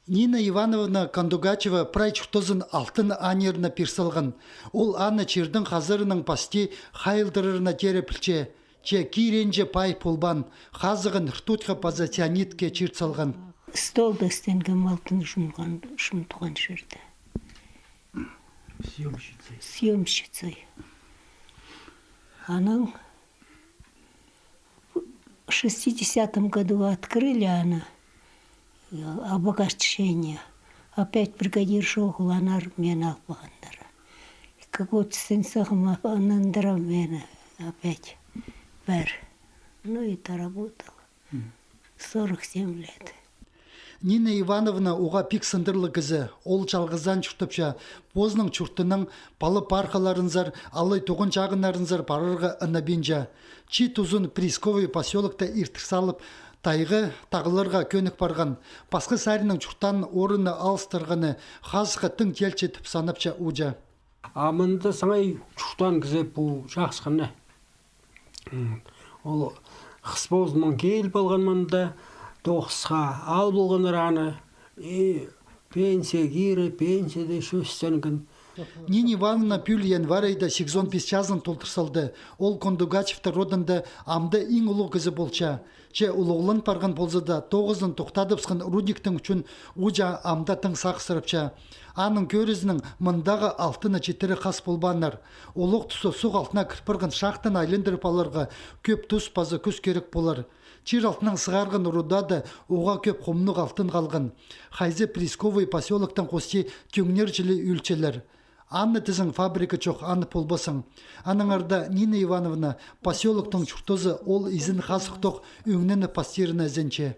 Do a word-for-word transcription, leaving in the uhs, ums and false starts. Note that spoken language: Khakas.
Нина Ивановна Кондугачева прай чуртазын алтын анирына пир салған. Ол аны чирдің хазырының пасти хайылдырарына теере пілче. Че киренҷе пай полбаан, хазығын ртутьха паза цианидке чир салған. Столда істенгем алтын шунған, шун туған чирде. Съёмщицей. Анаң в шестидесятом году открыли аны, э, обогащение. Опять бригадир чоғыл, анар мені алып алғаннар. Как вот сен сағым ап-, анандыра мені опять пар. Ну и доработал. Сорок семь лет. Нина Ивановна уғаа пик сындырлығ кізі. Ол чалғызаан чуртапча, позының чуртының пала-пархаларынзар алай туған чағыннарынзар парарға ынабинча. Чи тузын Приисковый посёлокта иртір салып, тайға, тағларға кӧнік парған. Пасха саринаң чуртаан орынны алыстырғаны хазыхха тың теелче тіп санапча ууҷа. А мында саңай чуртаан кізі пу чахсханы. М, ол хыс позының киліп алған мында, тоғысха ал полғаннар аны, и пенсия кире, пенсияда чӧстенген. Нина Ивановна пӱӱл январь айда сигізон пис чазын толдыр салды. Ол Кондугачевтер родында амды иң улуғ кізі полча. Че улуғлан парған полза даа, тоғызын тохтадыбысхан рудниктің ӱчӱн ууҷа амды тың сағыссырапча. Аның кӧрізінең, мындағы алтыны читіре хас полбааннар. Олох туста суғ алтына кір парған шахтаны айландырып аларға кӧп тус паза кӱс кирек полар. Чир алтынаң сығарған рудада уғаа кӧп хомнығ алтын халған. Хайзы Приисковый посёлоктаң хости тӧңнер чіли ӧлчелер. Аны тізең фабрика чох, аны полбассың. Аннаңар даа Нина Ивановна посёлоктың чуртазы ол изен хазыхтох ӧңненіп пастирына ізенче.